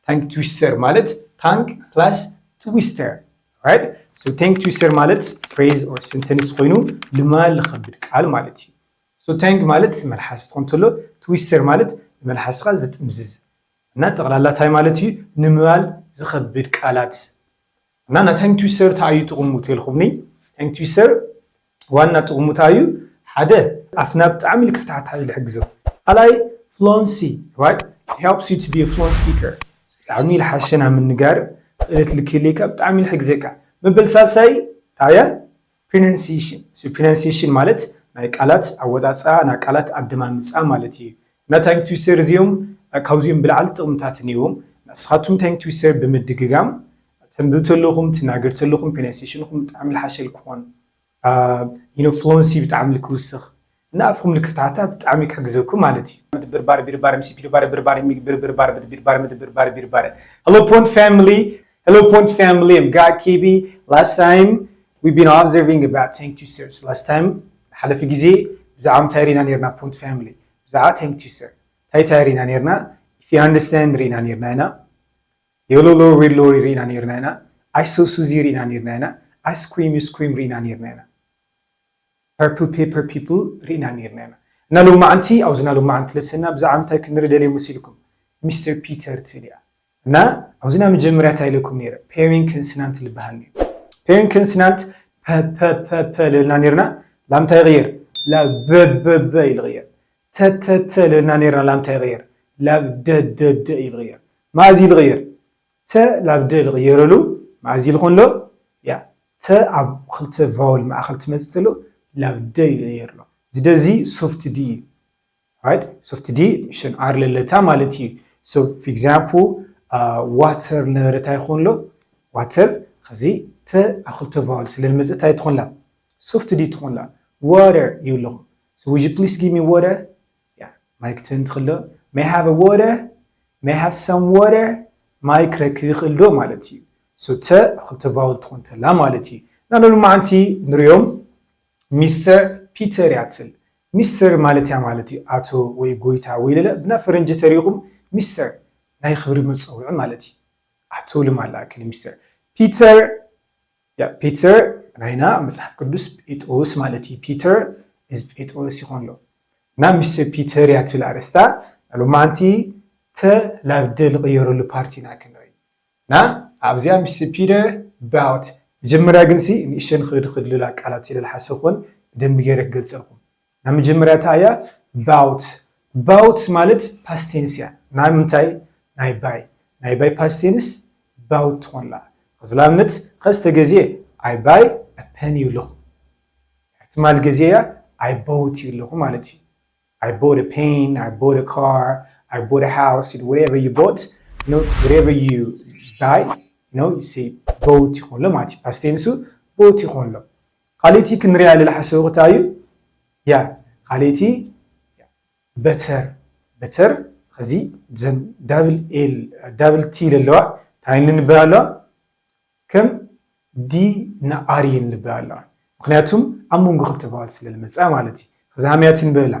Tongue twister ማለት tongue plus twister, right? So tongue twister ማለት phrase or sentence ኮይኑ ንምባል ዝኸብድ ቃል ማለት እዩ። So tongue ማለት መልሓስ ትኾን ተሎ፣ twister ማለት ንመልሓስካ ዝጥምዝዝ እና ጠቕላላ እንታይ ማለት እዩ? ንምባል ዝኸብድ ቃላት እና ናይ tongue twister እንታይ እዩ ጥቕሙ ተልኩምኒ? Tongue twister ዋና ጥቕሙ እንታይ እዩ? ሓደ ኣፍና ብጣዕሚ ልክፍታሕታ እዩ ልሕግዞ። ካልኣይ fluency, right? Helps you to be a fluent speaker. ብጣዕሚ ልሓሸ ናብ ምንጋር ክእለት ልክልካ ብጣዕሚ ልሕግዘካ። መበል ሳልሳይ ታያ pronunciation. So pronunciation ማለት ናይ ቃላት ኣወፃፅኣ፣ ናይ ቃላት ኣደማምፃ ማለት እዩ። እና tongue twister እዚኦም ካብዚኦም ብላዕሊ ጥቕምታት እኒዎም። ንስኻትኩም tongue twister ብምድግጋም ተንብብ ተለኹም፣ ትናገር ተለኹም pronunciationኹም ብጣዕሚ ልሓሸ ልክኾን፣ you know fluency ብጣዕሚ ልክውስኽ እና ኣፍኹም ልክፍታሕታ ብጣዕሚ ክሕግዘኩም ማለት እዩ። ምድብርባር ቢርባር ምሲ ቢርባር ብርባር የሚግብር ብርባር ብድቢርባር ምድብርባር ቢርባር Hello Point family. Hello Point family. I'm God K B. Last time we've been observing about tongue twisters. Last time ሓለፊ ግዜ ብዛዕባ ምንታይ ርኢና ነርና? Point family ብዛዕባ tongue twister እንታይ እንታይ ርኢና ነርና? If you understand ርኢና ነርና ኢና። Yolo Lori Lori ርኢና ነርና ኢና። I so Suzy ርኢና ነርና ኢና። I scream you scream ርኢና ነርና ኢና። Purple pepper people ርኢና ነርና ኢና። እና ሎማዓንቲ ኣብዚ ና ሎማዓንቲ ለሰና ብዛዕባ እንታይ ክንርኢ ደልየ መሲልኩም? ሚስተር ፒተር ትብል እያ። እና ኣብዚ ና መጀመርያ እንታይ ኢለኩም ነይረ? Pairing consonant ዝበሃል ነይሩ። Pairing consonant ፐ ፐ ፐ ፐ ለልና ነርና። ላምታይ ይቕየር? ላ በ በ በ ይልቕየር። ተ ተ ተ ለልና ነርና። ላምታይ ይቕየር? ላብ ደ ደ ደ ይልቕየር። ማዚ ይልቕየር። ተ ላብ ደ ልቕየረሉ ማዚ ልኾን ሎ ያ ተ ኣብ ክልተ vowel ማእኸል ትመጽእ ተሎ ላብ ደ ይቕየር ሎ። እዚ ደ እዚ soft D እዩ። Right? Soft D ንእሽተን R ለለታ ማለት እዩ። So for example water ነበረ እንታይ ይኾን ሎ? Water ኸዚ ተ ኣብ ክልተ vowel ስለ ልመጽእ እንታይ ትኾን ላ? Soft D ትኾን ላ። Water ይብለኹም። So would you please give me water? ያ ማይ ክትህን ትኽእል ዶ? May I have a water? May I have some water? ማይ ክረክብ ይኽእል ዶ ማለት እዩ። So ተ ኣብ ክልተ vowel ትኾን ተላ ማለት እዩ። እና ሎማዓንቲ ንሪኦም ሚስተር ፒተር እያ ትብል። ሚስተር ማለት እያ ማለት እዩ ኣቶ ወይ ጎይታ ወይ ለለ ብና ፈረንጂ ተሪኹም ሚስተር ናይ ክብሪ መፀውዒ ማለት እዩ። ኣቶ ልማላ ክል ሚስተር ፒተር ያ ፒተር ናይና መጽሓፍ ቅዱስ ጴጥሮስ ማለት እዩ። ፒተር እዚ ጴጥሮስ ይኾን ኣሎ እና ሚስተር ፒተር እያ ትብል ኣርእስታ። ሎማዓንቲ ተ ላብ ደ ልቕየረሉ ፓርቲ ኢና ክንርኢ እና ኣብዚኣ ሚስተር ፒተር ባውት መጀመርያ ግን ሲ ንእሸን ክድክድልላ ቃላት ኢለ ልሓሰብ ክኾን ብደንቢ ገይረ ክገልጸልኩም። ናብ መጀመርያ እታ እያ ባውት። ባውት ማለት ፓስቴንስ እያ። ናይ ምንታይ? ናይ ባይ። ናይ ባይ ፓስቴንስ ባውት ትኾንላ። ኸዚ ላብነት ኸዝተ ገዜ ኣይ ባይ ፐን ይብለኹ። ሕትማል ገዜ እያ ኣይ ቦውት ይብለኹ ማለት እዩ። I bought a pen, I bought a car, I bought a house, whatever you bought, you know, whatever you buy, you know, you say ቦውት ይኾንሎ ማለት እዩ። ፓስቴንሱ ቦውት ይኾንሎ። ካልእቲ ክንሪኣ ልልሓሰብኩ እንታይ እዩ? ያ ካልእቲ በተር በተር ኸዚ ዘን ዳብል ኤል ዳብል ቲ ለለዋ እንታይ ንንበል ኣለዋ? ከም ዲ እና ኣር እየን ንበል ኣለዋ። ምክንያቱም ኣብ መንጎ ክልተ ቫወል ስለ ልመፅኣ ማለት እዩ። ኸዚ ሃመያ ትንበላ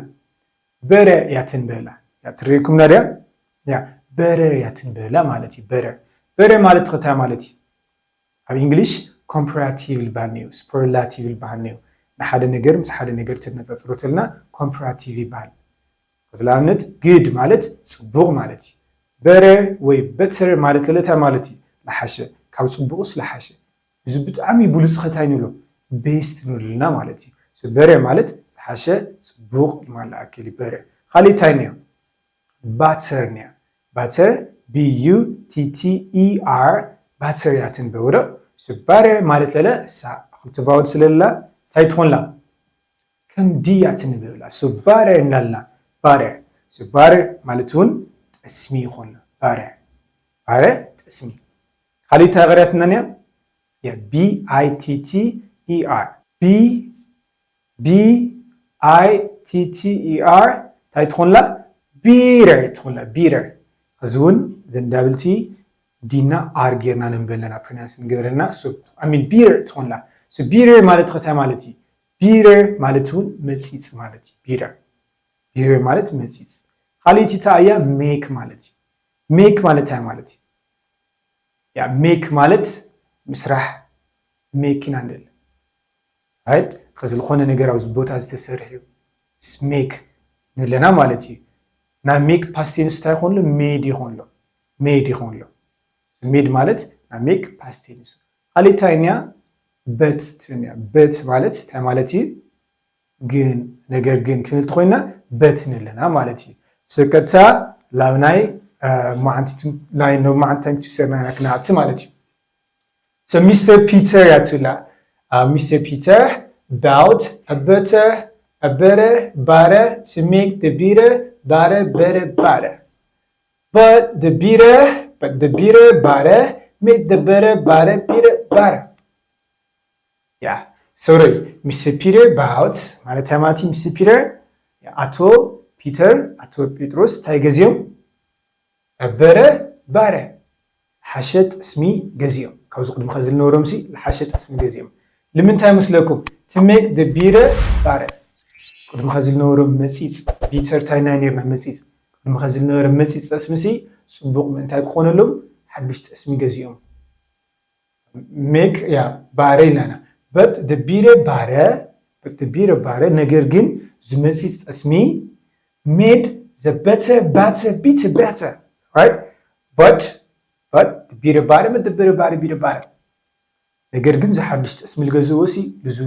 በረ እያ ትንበላ። ያ ትርእየኩም ናድያ ያ በረ እያ ትንበላ ማለት እዩ። በረ በረ ማለት ኸታ ማለት እዩ። ኣብ እንግሊሽ ኮምፓራቲቭ ይበሃል ነዩ፣ ሱፐርላቲቭ ይበሃል ነዩ። ንሓደ ነገር ምስ ሓደ ነገር ተነጻጽሮ ተልና ኮምፓራቲቭ ይበሃል። ኸዚ ንኣብነት ግድ ማለት ጽቡቕ ማለት እዩ። በረር ወይ በተር ማለት ለለታ ማለት እዩ። ለሓሸ ካብ ጽቡቕስ ለሓሸ እዚ ብጣዕሚ ብሉጽ ኸታይ ንብሎ ቤስት ንብልና ማለት እዩ። በረር ማለት ዝሓሸ ጽቡቕ ማለት ኣክል በረር። ካልእ እንታይ ነዮ? ባተር ኒያ ባተር ቢ ዩ ቲ ቲ ኢ ኣር ባተር እያ ትንበብ ዶ? ባተር ማለት ለለ እሳ ክልተ ቫውል ስለላ እንታይ ትኾንላ? ከም ዲ እያ ትንበብላ። ባተር እናልና ባተር ባተር ማለት እውን ጠስሚ ይኾንላ። ባተር ባተር ጠስሚ። ካልእ እንታይ ቀርያትና ኒያ? ያ ቢ ኣይ ቲ ቲ ኢ ኣር ቢ ቢ ኣይ ቲ ቲ ኢ ኣር እንታይ ትኾንላ? ቢረር ትኾንላ። ቢረር እዚ እውን ዘን ዳብል ቲ ዲና ኣር ጌርና ነንበለና ፕሮናንስ ንገብረልና። ቢረር ትኾንላ። ቢረር ማለት ኸታይ ማለት እዩ? ቢረር ማለት እውን መፂፅ ማለት እዩ። ቢረር ቢረር ማለት መፂፅ። ካልእቲ እታ እያ ሜክ ማለት እዩ። ሜክ ማለት እንታይ ማለት እዩ? ያ make ማለት ምስራሕ make ኢና ንብል። right ከዚ ዝኾነ ነገር ኣብዚ ቦታ ዝተሰርሕ እዩ make ንብለና ማለት እዩ። ናይ make past tense እንታይ ይኾንሎ? made ይኾንሎ። made ይኾንሎ። made ማለት ናይ make past tense። ካልእ እንታይ እያ? but ትብል እያ። but ማለት እንታይ ማለት እዩ? ግን ነገር ግን ክንብል ተኾይና but ንብለና ማለት እዩ። ስብ ቀጥታ ላብ ናይ መዓንቲ ናይ ሎማዓንቲ time to ሰርና ኢና ክንኣቲ ማለት እዩ። So ሚስተር ፒተር ያቱላ ሚስተር ፒተር bought a better a better ባረ to make the beer ባረ better ባረ but the beer but the beer ባረ made the better ባረ beer ባረ ያ sorry ሚስተር ፒተር bought ማለት ማለት ሚስተር ፒተር ኣቶ ፒተር ኣቶ ጴጥሮስ እንታይ ገዚኦም በረ ባረ ሓሸ ጠስሚ ገዚኦም። ካብዚ ቅድሚ ከዚ ዝነበሮም ሲ ሓሸ ጠስሚ ገዚኦም። ንምንታይ መስለኩም? To make the beer ባረ ቅድሚ ከዚ ዝነበሮም መፂፅ ቢተር ታይና ነርና መፂፅ ቅድሚ ከዚ ዝነበረ መፂፅ ጠስሚ ሲ ፅቡቕ ምእንታይ ክኾነሎም ሓዱሽ ጠስሚ ገዚኦም። make ያ ባረ ኢላና but the beer ባረ but the beer ባረ ነገር ግን ዝመፅፅ ጠስሚ made the better ባተ ቢት better right but but the beer ባረ but the beer ባረ ቢረ ባረ ነገር ግን ዝሓድሽ ጠስሚ ልገዝዎ ሲ ልዙ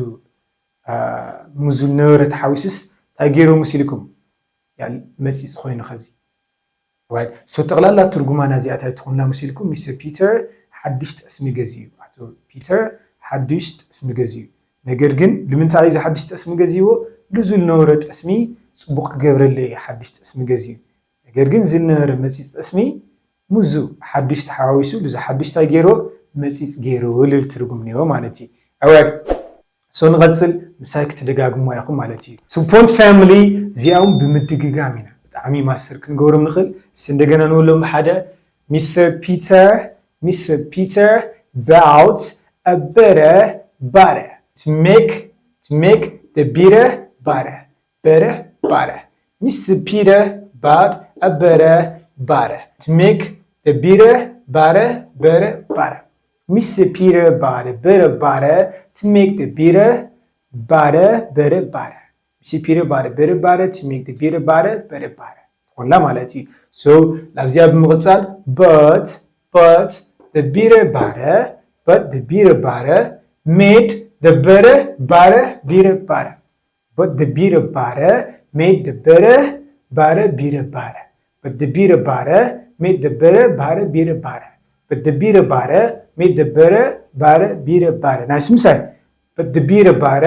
ሙዙ ነበረ ተሓዊስስ እንታይ ገይሮም ሲልኩም መፂፅ ኮይኑ ከዚ so ጠቕላላ ትርጉማ ናዚኣ እንታይ ትኾንላ መሲልኩም? ሚስተር ፒተር ሓዱሽ ጠስሚ ገዚኡ። ኣቶ ፒተር ሓዱሽ ጠስሚ ገዚኡ። ነገር ግን ንምንታይ እዩ እዚ ሓዱሽ ጠስሚ ገዚዎ? ልዙ ዝነበረ ጠስሚ ፅቡቕ ክገብረለይ እዩ ሓዱሽ ጠስሚ ገዚኡ። ነገር ግን ዝነበረ መፂፅ ጠስሚ ሙዙ ሓዱሽ ተሓዋዊሱ ልዙ ሓዱሽ እንታይ ገይሮ? መፂፅ ገይሮ ልል ትርጉም እኒኦ ማለት እዩ። ኣወ so ንቐፅል ምሳይ ክትደጋግሞ ኢኹም ማለት እዩ። ስፖንት ፋሚሊ እዚኣውን ብምድግጋም ኢና ብጣዕሚ ማስተር ክንገብሮም ንኽእል። ስ እንደገና ንብሎም ሓደ ሚስተር ፒተር ሚስተር ፒተር bought a better ባረ to make to make the beer ባረ በረ ባረ ሚስተር ፒተር bought a better ባረ to make the beer ባረ በረ ባረ ሚስተር ፒተር bought a better ባረ to make the beer ባረ በረ ባረ ሚስተር ፒተር bought a better ባረ to make the beer ባረ በረ ባረ ትኾንላ ማለት እዩ። so ናብዚኣ ብምቕፃል but but the beer ባረ but the beer ባረ made the better ባረ beer ባረ but the beer ባረ made the better ባረ beer ባረ but the beer ባረ made the better ባረ beer ባረ but the beer ባረ made the better ባረ beer ባረ ናይ ስምሳይ but the beer ባረ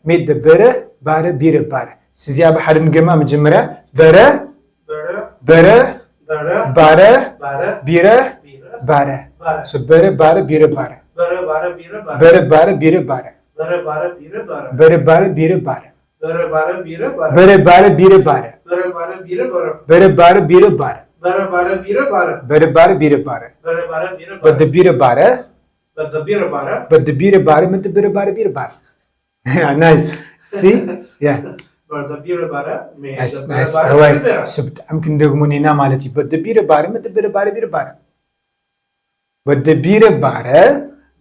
made the better ባረ beer ባረ ስዚኣ ብሓደ ንገማ መጀመርያ በረ በረ ባረ ቢረ ባረ so በረ ባረ ቢረ ባረ በረ ባረ ቢረ ባረ በረ ባረ ቢረ ባረ በረ ባረ ቢረ ባረ በረ ባረ ቢረ ባረ በረ ባረ ቢረ ባረ በረ ባረ ቢረ ባረ በረ ባረ ቢረ ባረ but the beer ባረ but the beer ባረ but the beer ባረ ምድ በረ ባረ ቢረ ባረ nice see yeah but the beer ባረ nice nice ኣዋይ so ብጣዕሚ ክንደግሞ ኒና ማለት እዩ but the beer ባረ ምድ በረ ባረ ቢረ ባረ but the beer ባረ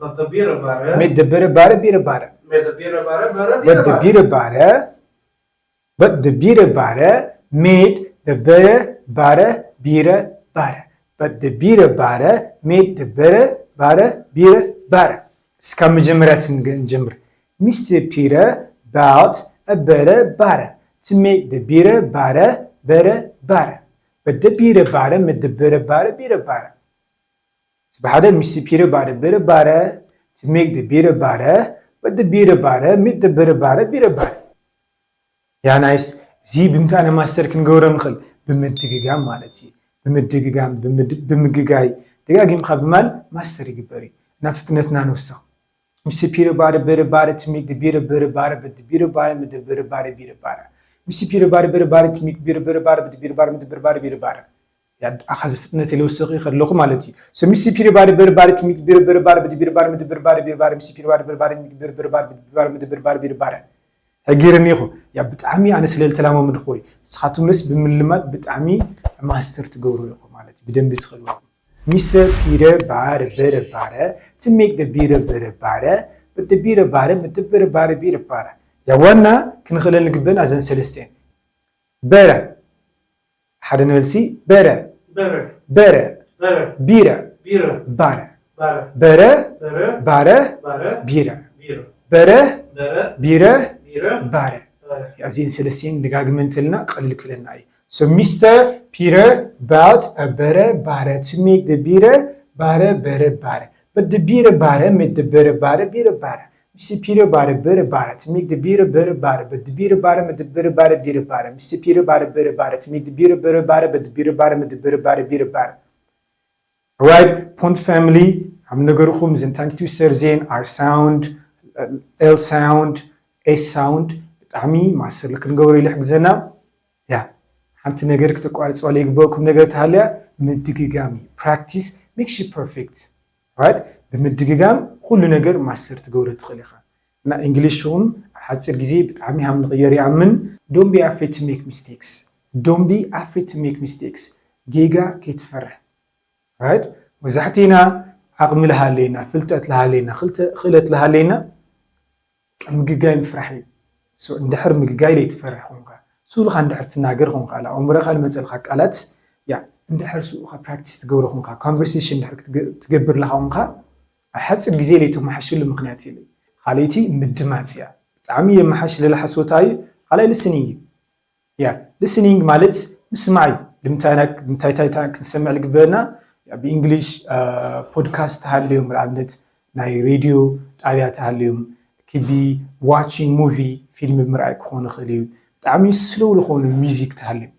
but the beer ባረ ምድ በረ ባረ ቢረ ባረ but the beer ባረ but the beer ባረ made the better ባረ ቢረ ባረ but the beer ባረ made the better ባረ ቢረ ባረ እስካብ መጀመርያ ስንጀምር ሚስተር ፒተር bought a better ባረ to make the beer ባረ በረ ባረ but the beer ባረ made the better ባረ ቢረ ባረ ስብሓደ ሚስተር ፒተር bought a better ባረ to make the beer ባረ but the beer ባረ made the better ባረ ቢረ ባረ ያ nice እዚ ብምንታይ ኢና ማስተር ክንገብሮ ንኽእል ብምድግጋም ማለት እዩ ብምድግጋም ብምግጋይ ደጋጊምካ ብማል ማስተር ይግበር እዩ እና ፍጥነትና ንውስኽ ሚስተር ፒተር bought a better ባረ to make the beer በረ ባረ but the beer ባረ ምድር በረ ባረ ቢረ ባረ ሚስተር ፒተር bought a better ባረ to make beer በረ ባረ but the beer ባረ ምድር በረ ባረ ቢረ ባረ ኣኻዚ ፍጥነት ኢለ ወሰኺ ከለኹ ማለት እዩ so ሚስተር ፒተር bought a better ባረ to make beer በረ ባረ but the beer ባረ ምድር በረ ባረ ቢረ ባረ ሚስተር ፒተር bought a better ባረ to make beer በረ ባረ but the beer ባረ ምድር በረ ባረ ቢረ ባረ ተገይረኒ ኢኹ ያ ብጣዕሚ ኣነ ስለ ልተላመሙ ንኽወይ ንስኻትኩም ነስ ብምልማድ ብጣዕሚ ማስተር ትገብሩ ኢኹ ማለት እዩ ብደንቢ ትኽእልዎ ኢኹም Mister Peter ባረ በረ ባረ to make the beer በረ ባረ but the beer ባረ but the በረ ባረ beer ባረ። ያ ዋና ክንኽእለን ንግበን ኣዘን ሰለስቲኤን። በረ ሓደ ንበልሲ። በረ በረ በረ በረ ቢረ ቢረ ባረ። ባረ በረ በረ ባረ ባረ ቢረ ቢረ በረ በረ ቢረ ቢረ ባረ። ባረ። ኣዚን ሰለስቲን ደጋግመን እንተልና ቀልል ክብለና እዩ። So Mister Peter bought a በረ ባረ to make the beer ባረ በረ ባረ but the beer ባረ made the በረ ባረ ቢረ ባረ። Mister Peter ባረ በረ ባረ to make the beer በረ ባረ but the beer ባረ made the በረ ባረ ቢረ ባረ። Mister Peter ባረ በረ ባረ to make the beer በረ ባረ but the beer ባረ made the በረ ባረ ቢረ ባረ። Right, ፖንት ፋሚሊ ኣብ ነገርኩም እዘን ታንክ ትዊስተር ዜን ኣር ሳውንድ ኤል ሳውንድ ኤስ ሳውንድ ብጣዕሚ ማስተር ክንገብሮ ኢሉ ይሕግዘና። ያ ሓንቲ ነገር ክተቋርፅዋ ዘይግበእኩም ነገር ተሃልያ ምድግጋም እዩ። Practice makes you perfect, right? ብምድግጋም ኩሉ ነገር ማስተር ትገብሮ ትኽእል ኢኻ። እና እንግሊሽ እውን ሓፂር ግዜ ብጣዕሚ ሃም ንቕየር ይኣምን። Don't be afraid to make mistakes. Don't be afraid to make mistakes. ጌጋ ከይትፈርሕ። Right? መብዛሕቲና ዓቕሚ ልሃለየና፣ ፍልጠት ልሃለየና፣ ክልተ-፣ ክእለት ልሃለየና፣ ምግጋይ ምፍራሕ እዩ። So እንድሕር ምግጋይ ለይትፈርሕ ኮንካ፣ ስኡልካ እንድሕር ትናገር ኮንካ፣ ላ ኣእምሮኻ ልመፀልካ ቃላት፣ ያ፣ እንድሕር ስኡልካ ፕራክቲስ ትገብሮ ኮንካ፣ ኮንቨርሴሽን እንድሕር ክትገ-፣ ትገብር ለኻ ኮንካ፣ ኣብ ሓፂር ግዜ ለይተመሓሽሉ ምኽንያት የለይ። ካልኣይቲ ምድማፅ እያ። ብጣዕሚ የመሓሽ ልልሓስወታ እዩ። ካልኣይ ሊስኒንግ እዩ። ያ ሊስኒንግ ማለት ምስማዕ እዩ። ልምንታይ ና-፣ ልምንታይ ታይታ ክንሰምዕ ልግበአና? ያ፣ ብእንግሊሽ፣ አ፣ ፖድካስት ተሃልዮም፣ ንኣብነት ናይ ሬድዮ ጣብያ ተሃልዮም፣ ክቢ ዋቺንግ ሙቪ፣ ፊልም ብምርኣይ ክኾን ይኽእል እዩ። ብጣዕሚ ስሎው ዝኾኑ ሚዚክ ተሃልዮም፣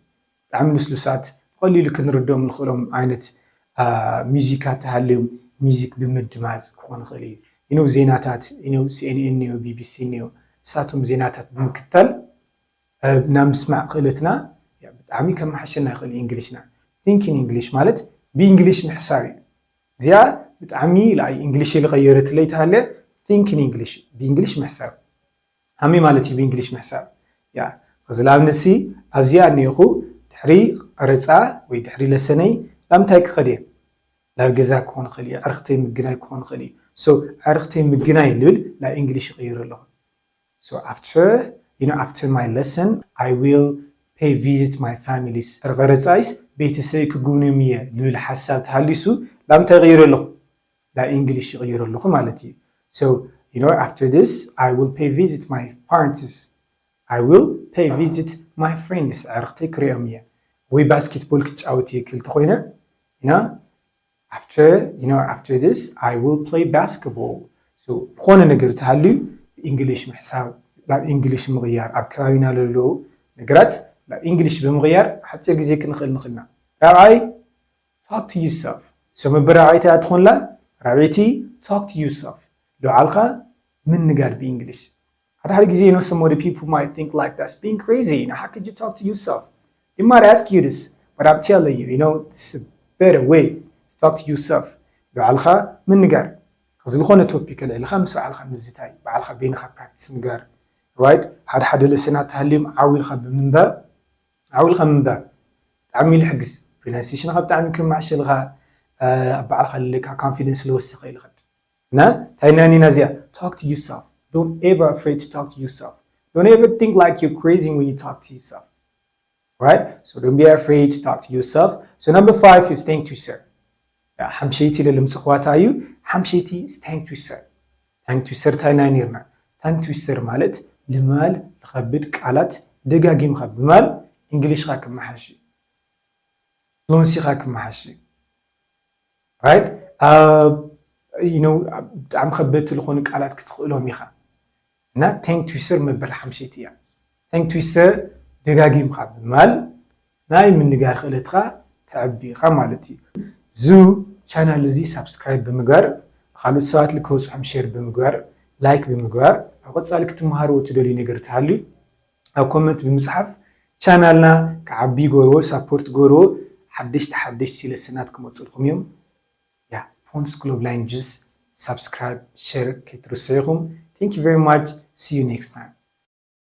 ብጣዕሚ ልስሉሳት፣ ብቐሊሉ ክንርድኦም ንኽእሎም ዓይነት፣ አ፣ ሚዚካት ተሃልዮም፣ ሚዚክ ብምድማፅ ክኾን ይኽእል እዩ። You know፣ ዜናታት፣ you know፣ ሲ ኤን ኤን እኒኦ፣ ቢ ቢ ሲ እኒኦ፣ ንሳቶም ዜናታት ብምክታል፣ አ፣ ናብ ምስማዕ ክእለትና፣ ያ፣ ብጣዕሚ ከመሓሸና ይኽእል እዩ እንግሊሽና። Think in English ማለት ብእንግሊሽ ምሕሳብ እዩ። እዚኣ ብጣዕሚ ላኣይ እንግሊሽ ልቐየረትለይ ተሃለ፣ think in English፣ ብእንግሊሽ ምሕሳብ። ሃመይ ማለት እዩ ብእንግሊሽ ምሕሳብ። ያ፣ ኸዚ ላብነሲ ኣብዚኣ እኒኦኹ ድሕሪ ቐረፃ ወይ ድሕሪ ለሰነይ ላምንታይ ክኸድ እየ? ናብ ገዛ ክኾን ይኽእል እዩ፣ ዕርኽተይ ምግናይ ክኾን ይኽእል እዩ። So፣ ዕርኽተይ ምግናይ ልብል ናብ እንግሊሽ ይቕይር ኣለኹ። So after, you know, after my lesson, I will pay visit my families. ድሕሪ ቐረፃይስ ቤተሰበይ ክጉብንዮም እየ ልብል ሓሳብ ተሃሊሱ ላምንታይ ይቕይር ኣለኹ? ናብ እንግሊሽ ይቕይር ኣለኹ ማለት እዩ። So, you know, after this, I will pay visit my parents. I will pay visit my friends. ዕርኽተይ ክሪኦም እየ። ወይ ባስኬትቦል ክጫወት እየ ክብል ተኾይነ፣ you know, after, you know, after this, I will play basketball. So ዝኾነ ነገር ተሃልዩ እንግሊሽ ምሕሳብ፣ ናብ እንግሊሽ ምቕያር፣ ኣብ ከባቢና ለለዉ ነገራት ናብ እንግሊሽ ብምቕያር ሓፂር ግዜ ክንኽእል ንኽእልና። ራብዓይ፣ talk to yourself። So መበል ራብዓይቲ እያ ትኾንላ። ራብዐይቲ፣ talk to yourself። ንባዕልኻ ምንጋር ብእንግሊሽ። ሓደ ሓደ ግዜ፣ you know, some of the people might think like that's being crazy. You know, how could you talk to yourself? They might ask you this, but I'm telling you, you know, this is a better way to talk to yourself. ንባዕልኻ ምንጋር። ዝኾነ ቶፒክ ኣልዒልኻ ምስ ባዕልኻ ምዝታይ፣ ባዕልኻ በይንኻ ፕራክቲስ ምግባር። Right? ሓደ ሓደ ለሰናት ተሃልዮም ዓው ኢልካ ብምንባብ፣ ዓው ኢልካ ምንባብ ብጣዕሚ ይሕግዝ። ፕሮናንሴሽንኻ ብጣዕሚ ከመሓሸልኻ፣ አ፣ ኣብ ባዕልኻ ለለካ ኮንፊደንስ ለወስኸ ይልኸድ። እና እንታይ ኢና እዚኣ? Talk to yourself. Don't ever afraid to talk to yourself. Don't ever think like you're crazy when you talk to yourself. Right? So don't be afraid to talk to yourself. So number five is thank you, sir. ያ፣ ሓምሸይቲ ለልምፅኽዋታ እዩ። ሓምሸይቲ is thank you, sir. Thank you, sir እንታይ ኢና ነርና? Thank you, sir ማለት ልማል ልኸብድ ቃላት ደጋጊምካ ብማል እንግሊሽኻ ክመሓሽ እዩ። ፍሉንሲኻ ክመሓሽ እዩ። Right? አ፣ you know፣ ብጣዕሚ ከበድቲ ዝኾኑ ቃላት ክትኽእሎም ኢኻ። እና thank you, sir መበል ሓምሸይቲ እያ። Thank you, sir ደጋጊምካ ብማል ናይ ምንጋር ክእለትካ ተዕቢ ኢኻ ማለት እዩ። ዙ ቻናል እዚ ሳብስክራይብ ብምግባር፣ ካልኦት ሰባት ልከበፅሖም ሼር ብምግባር፣ ላይክ ብምግባር፣ ኣብ ቐፃሊ ክትመሃርዎ ትደልዩ ነገር ተሃልዩ ኣብ ኮመንት ብምፅሓፍ ቻናልና ክዓቢ ይገብርዎ፣ ሳፖርት ይገብርዎ። ሓደሽቲ ሓደሽቲ ለሰናት ክመፁልኩም እዮም። ያ፣ ፎንት ስኩል ኦፍ ላንጉጅስ ሳብስክራይብ፣ ሼር ከይትርስዑ ኢኹም። Thank you very much. See you next time.